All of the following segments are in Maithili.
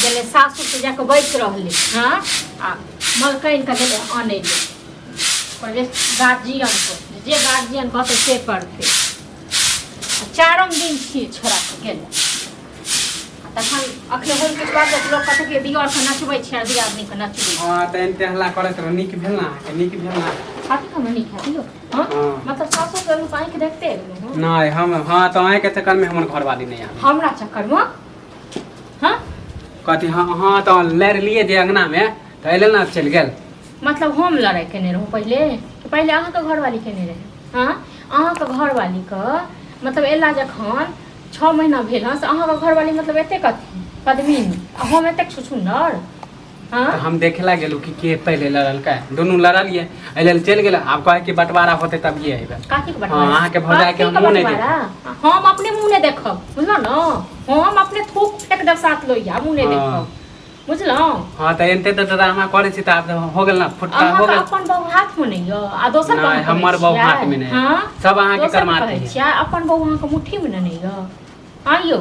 गेलै सासुर से जाकऽ बैस रहलै। हँ, आ मलकानिके गेलै अनै लए, कहलियै गार्जियनके, जे गार्जियन कहतै से करतै। आ चारम दिन छियै छोड़ाके गेलै। आ तखन अखने हम किछु बात, लोक कहतै कि दियरके नचबै छै आ दियादनीके नचबै छै। हँ, तऽ एनते हल्ला करैत रहू, नीक भेल ने अहाँके? नीक भेल ने? कथी हमरा नीक हैत यौ? हँ? हँ। मतलब सासुर गेलहुँ तऽ आँखि देखते गेलहुँ? हँ? नहि, हम हँ तऽ अहाँके चक्करमे हमर घरवाली नहि आबै। हमरा चक्करमे? हँ। कथी? हँ हँ, तऽ लड़ि लिए जे अङ्गनामे, तऽ एहि लेल ने चलि गेल। मतलब हम लड़ाइ केने रहूँ पहिले कि पहिले अहाँके घरवाली केने रहै? हँ, अहाँके घरवालीके मतलब एला जखन 6 महीना भेल हँ, से अहाँके घरवाली मतलब एतेक अथी पद्मिनी आ हम एतेक छुछुन्नर? हँ। तऽ हम देखे ला गेलहुँ कि के पहिले लड़लकै। दुनू लड़लियै, एहि लेल चलि गेलै। आब कहै कि बँटवारा होतै तभिए अयबै। कथीके हँ। बँटवारा? अहाँके भौजाइके हम कथीके मुँह नहि बँटवारा? देखब। हम अपने मुँह नहि देखब, बुझलहुँ ने? हम अपने थूक फेक देब सात लोहिया, मुँह नहि हँ। देखब, बुझलहुँ? हँ, तऽ एनते तऽ ड्रामा करै छी, तऽ आब तऽ हो गेल ने फुटका हो अहाँके गेल। अपन बहू हाथमे नहि यऽ आ दोसर नहि, कहै हमर बहू छियै? हाथमे नहि। हँ? सब अहाँके दोसर करमाती कहै है। छियै, अपन बहू अहाँके मुट्ठीमे ने नहि यऽ? हँ यौ,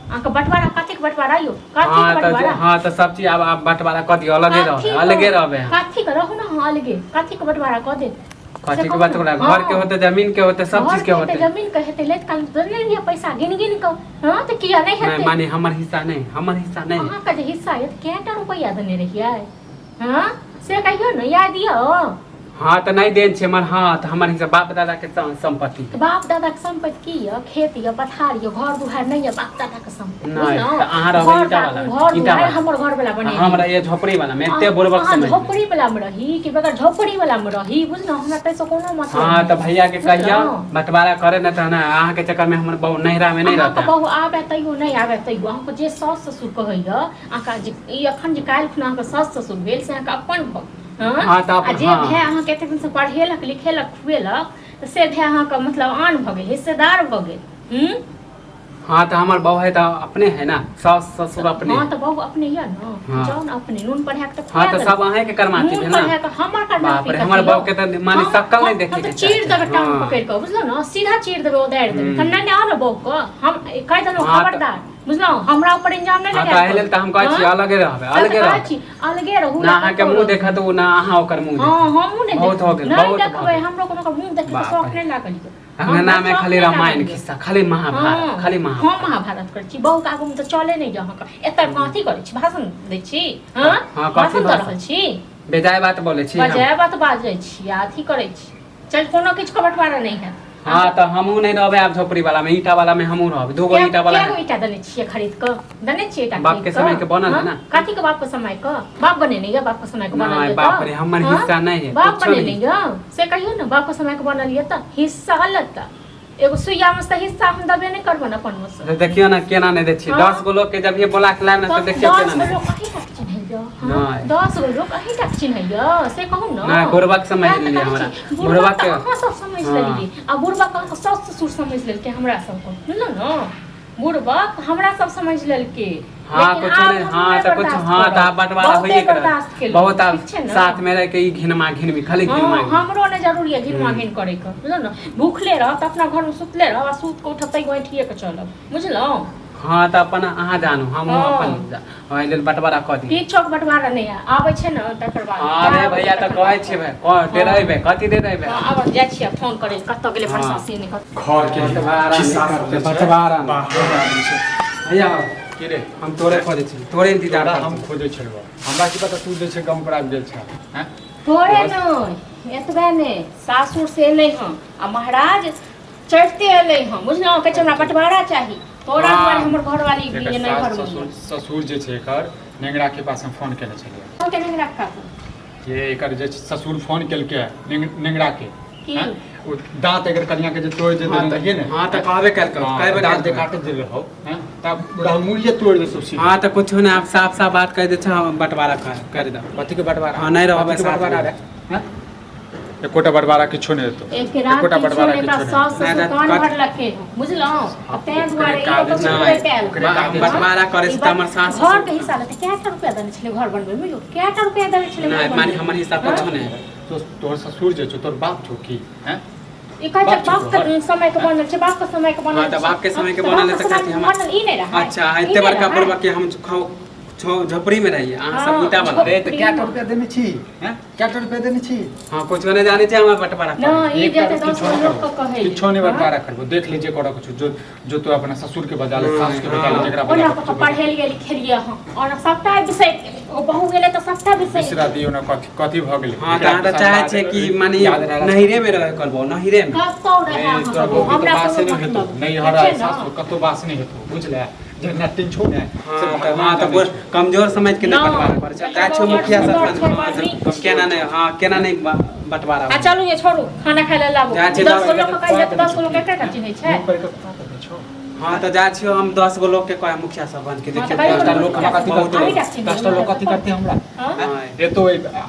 अहाँके बँटवारा, कथीके बँटवारा यौ? कथीके हँ तऽ बँटवारा? हँ, तऽ सब चीज आब आब बँटवारा कऽ दियौ, अलगे रहबै, अलगे रहबै हम। कथीके रहू ने अहाँ अलगे? कथीके बँटवारा कऽ देब? कथी के बँटवारा? घर के होतै, जमीन के होतै, सब चीज के घर के होतै। जमीन के हेतै। लैत काल देने रहियै पैसा गिन गिन कऽ। हँ, तऽ किया नहि नहि हेतै? माने हमर हिस्सा नहि, हमर हिस्सा नहि। अहाँके जे हिस्सा यऽ, कएटा रुपैआ देने रहियै? हँ, से कहियौ ने, याद यऽ? हँ, तऽ नहि देन छै हमर। हँ, तऽ हमर हिस्सा बाप दादा के संपत्ति। तऽ बाप दादाके सम्पत्ति की यऽ? खेत यऽ, पथार यऽ, घर दुआरि नहि यऽ बाप दादाके सम्पत्ति? नहि, बुझलहुँ? तऽ अहाँ रहबै घर ईंटा वाला, घर ईंटा दुआरि वाला। हमर घर वाला बनेने। हम रहियै झोपड़ी वाला मे, एते बुड़बक अहाँ समझ। झोपड़ी वाला मे रही कि बगैर झोपड़ी वाला मे रही, बुझलहुँ, हमरा ताहिसँ कोनो मतलब हँ, नहि। तऽ भैया के कहियौ बुझलहुँ? बंटवारा करे, नहि तऽ ने अहाँके चक्कर में हमर बहू नैहरा में नहीं अहाँके रहता। बहु आबे तैयो, नहि आबे तैयो, अहाँके जे सास ससुर कहैया, अहाँके जे ई अखन जे काल्हि खुना अहाँके सास ससुर भेल, से अहाँके अपन भऽ हँ। हँ, तऽ आ अपन जे हँ। भाय अहाँके एतेक दिनसँ पढ़ेलक, लिखेलक, खुएलक, तऽ से भाय अहाँके मतलब आन भऽ गेल, हिस्सेदार भऽ गेल। हूँ। हाँ, तऽ हमर बहू है तऽ अपने है ना, सास ससुर अपने हाँ है। तऽ बहू अपने यऽ ने? हाँ। जाउ ने, अपने नून पढ़ा के तऽ हाँ, खुआ तऽ देलक। सब अहें के करमाती नून भेल ना। पढ़ा के हमर करना। बाप रे, हमर बहू के तऽ माने शक्ल नहि देखे हम के तऽ चीर चाहै। देबै टांग हाँ। पकड़ि कऽ, बुझलहुँ ने? सीधा चीर देबै, ओदारि देबै। हम्म। कन्ना नहि आउ ने बहू के, हम कहि देलहुँ। हाँ, तऽ खबरदार, बुझलहुँ, हमरा ऊपर इंजाम नहि हाँ, लगायल तऽ एहि लेल करू। तऽ हम कहै छी हाँ? अलगे रहबै, तऽ अलगे कहै रहबै। छी अलगे रहू। ना अहाँके कतहु मुँह रहू। देखत ओ, ना अहाँ ओकर मुँह हाँ, देखत। हमहूँ नहि बहुत हो गेल, नहि बहुत भऽ देखबै। गेल। हमरो कोनो मुँह देखै के बाप शौक रे। नहि लागल यऽ। अंगना में हमरा खाली शौक नहि रामायण लागल यऽ। खिस्सा, खाली महाभारत, हाँ, खाली हम महाभारत। महाभारत करै छी? बहूके आगूमे तऽ चले नहि यऽ अहाँके। एतऽ कथी करै छी? भाषण दै छी? हँ? हाँ, कथी भाषण दऽ भाषण? रहल छी? बेजाय बात बोलै छी हम। बजाय बात बाजै छी आ अथी करै छी। चल, कोनो किछु के बंटवारा नहि हैत। हाँ, तऽ हमहूँ नहि रहबै आब झोपड़ी वाला में, ईंटा वाला में हमहूँ रहबै। दूगो ईंटा वाला। कए गो ईंटा देने छियै खरीद कऽ? देने छियै ईंटा बाप के खरीद कऽ? समय के बनल है हाँ? ना? कथी के बाप के समय के? बाप बनेने यऽ? बाप के समय के बनल नहि, यऽ बाप तऽ? रे, हमर हाँ? हिस्सा नहि है, बाप कुछो बनेने नहि। यऽ से कहियौ ने। बाप के समय के बनल यऽ तऽ हिस्सा अलग, तऽ एगो सुइया में से हिस्सा हम देबे नहि करबनि अपन में से। तऽ देखियौ ने केना नहि दै छियै। हाँ? 10 गो लोग के जब ये बोला के लायब ने, तऽ देखियौ दस केना गो नहि। लोक अहीं टाके चिन्हैया? हाँ? नहि। 10 गो लोक अहीं टाके चिन्हैया, से कहू ने। नहि, बुड़बक समझ वएह तऽ लेलियै कहै हमरा। छी, बुड़बक बुड़बक तऽ अहाँ सब समझ हाँ। लेलियै आ बुड़बक अहाँके सास ससुर समझ लेलकै हमरा सबके, बुझलहुँ ने? बुड़बक हमरा सब समझ लेलकै। हाँ, लेकिन कुछो आब नहि। हम हाँ, नहि तऽ कुछ बर्दाश्त हाँ, तऽ करब। आब बंटवारा बहुते होइए के रहत। बर्दाश्त केलहुँ, बहुत आब ठीक छै ने? साथ में रह के ई घिनमा घिनमी, खाली घिनमा हाँ, घिनमी। हमरो नहि जरूरी है घिनमा घिन करैके, बुझलहुँ ने? भूखले रहब तऽ अपना घरमे सुतले रहब आ सुति कऽ उठब तैयो ऐंठिए कऽ चलब, बुझलहुँ? हाँ, तऽ अपन अहाँ जानू, हमहूँ हाँ। अपन एहि लेल बंटवारा कऽ दियौ। किछोके बंटवारा नहि है। आबै छै ने तकर बाद। अरे भैया, तऽ कहै छियै भाय, कह डेरेबै, कथी डेरेबै? हाँ, आब जाइ छियै फोन करै लए, कतऽ गेलै हाँ। प्रशासन नहि कतऽ। घर के बंटवारा नहि खिस्सा करतै, सब जे छै, बंटवारा नहि। बाहर आबै छै। भैया। की रे? हम तोरे खोजै छी, तोरे इंतजार तोरा करै हम छी। खोजै छलहुँ। हमरा की पता तू जे छै गाम पर आबि गेल छह, हैं? तोरे नहि, एतबे नहि, सासुर से एलै हँ आ महाराज चढ़ते एलै हँ, बुझलहुँ? कहै छै हमरा बंटवारा चाही। तोरा हाँ। दुआरे हमर घरवाली एकर नहि सास घर ससुर ससुर जे छै एकर नेंगरा के पास हम फोन केने छलियै। फोन केने रखा के एकर जे ससुर फोन केलकै नेंगरा के। की? हैं? ओ दाँत एकर कनिया के जे तोड़ जे हाँ, देने रहियै ने। हाँ, तऽ कहबे केलकै, हाँ, कहबे दाँत जे केलकै। काटैत जे रहौ, हैं? तब पूरा मूल्य तोड़ दे सब। हाँ, तऽ कुछो नहि, आब साफ साफ बात कहि दै छै, हम बंटवारा कर दब। कथी के बंटवारा? हाँ, नहि रहबै कथी के साथ बंटवारा में। रे? हैं? एकोटा बंटवारा किछो नहि हेतौ। एक रात एकोटा किछो बंटवारा नहि, एकरा किछो नहि सास हेतौ। नहि, ससुर नहि, कान कथी- भरलकै हँ, बुझलहुँ? आ तें दुआरे ई काज लोक नहि, सुनबे कयल। ओकरे काज बंटवारा करै छै तऽ हमर सास घर के हिस्सा लेतै। कएटा रुपया देने छलै घर बनबै मे यौ? कएटा रुपया देने छलै घर नहि बनबै माने मे? हमर हिस्सा कुछो नहि है। तो तोहर ससुर जे छौ, तोहर बाप छौ की, हैं? ई कहै छै बाप छौ बाप के तोहर? समय के बनल छै, बाप के समय के बनल हाँ, तऽ छै। बाप के समय के तऽ बनल बाप है के तऽ समय कथी के हमर बनल ई नहि रहै? अच्छा, ई एते नहि बड़का रहै? बुढ़बा के हम खाओ झोपड़ी में रहिए अहाँ सब हाँ, ईटा वाला। रे तऽ कएटा रुपया देने छी हैं, कएटा रुपया देने छी? हाँ, कुछो नहीं जाने छै हमरा बंटवारा ना करे। ई एकटा जेतै किछो 10 गो नहि लोक के करबो। कहै किछो नहि बंटवारा करबो, देख ले जे करऽ के छौ, जो जो तू अपना ससुर के बजा ले, सास के बजा ले, जेकरा ओना बजा कऽ पढ़ेलियै लिखेलियै हँ, ओना सबटा बिसरि गेलै, ओ बहु गेलै तऽ सबटा बिसरि बिसरा दियौ ने, कथी कथी भऽ गेलै? हाँ, तऽ अहाँ तऽ चाहै छियै कि माने नहिरे में रहे करबो, नहिरे में। कतौ रहै अहाँ तोरा सब, बहू के तऽ हमरा बासे कोनो नहि हेतौ, मतलब नैहर छै आ ने? सासुर कतौ बास नहि हेतौ, बुझले? जे नटिन छौ ने हाँ से तऽ भगवान हाँ तऽ जानै बोल, छौ। कमजोर समझ के नहीं ना। बंटवारा करै छै। जाइ छियौ मुखिया सुन्दर छै, सरपंच बड़ नीक। केना नहि, हाँ केना नहि बंटवारा आ चलू ये छोड़ू, खाना खाय लए लाबू। जाइ छियै 10 गो 10 लोक के कहि देत, 10 गो लोक एकटा चिन्है छै। मुँह पर के खुआ तऽ दै छौ। हाँ तऽ जाइ छियौ हम 10 गो लोक के कहै मुखिया सरपंच के, हाँ, देखियौ तऽ कहियौ 10टा ने। लोक हमरा कथी बहुत करतै? अहीं टा चिन्है। 10टा लोक कथी करतै हमरा? हाँ? हाँ। एतो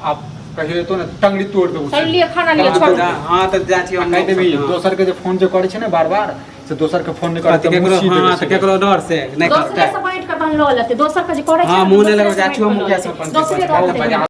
आब कहियो एतो ने टंगड़ी तोड़ देबो। चलू लिअ खाना लिअ, हाँ, छोड़ू। तऽ हाँ तऽ जाइ छियौ हम। कहि देबही हाँ। दोसर के जे फोन जे करै छै ने बार बार, से दोसर के फोन नहि करतै, कथी केकरो मुसी देबै हाँ तऽ सीधे। केकरो डर से नहि दोसरे करतै। से बाँटि कऽ तहन लऽ लेतै, दोसर के जे करै छै हाँ, ने, मुँह नहि दोसरे लगबै, से जाइ बाँटि छियौ कऽ लऽ मुखिया लेतै। सरपंच के दोसरे पास। रहतै। बजा।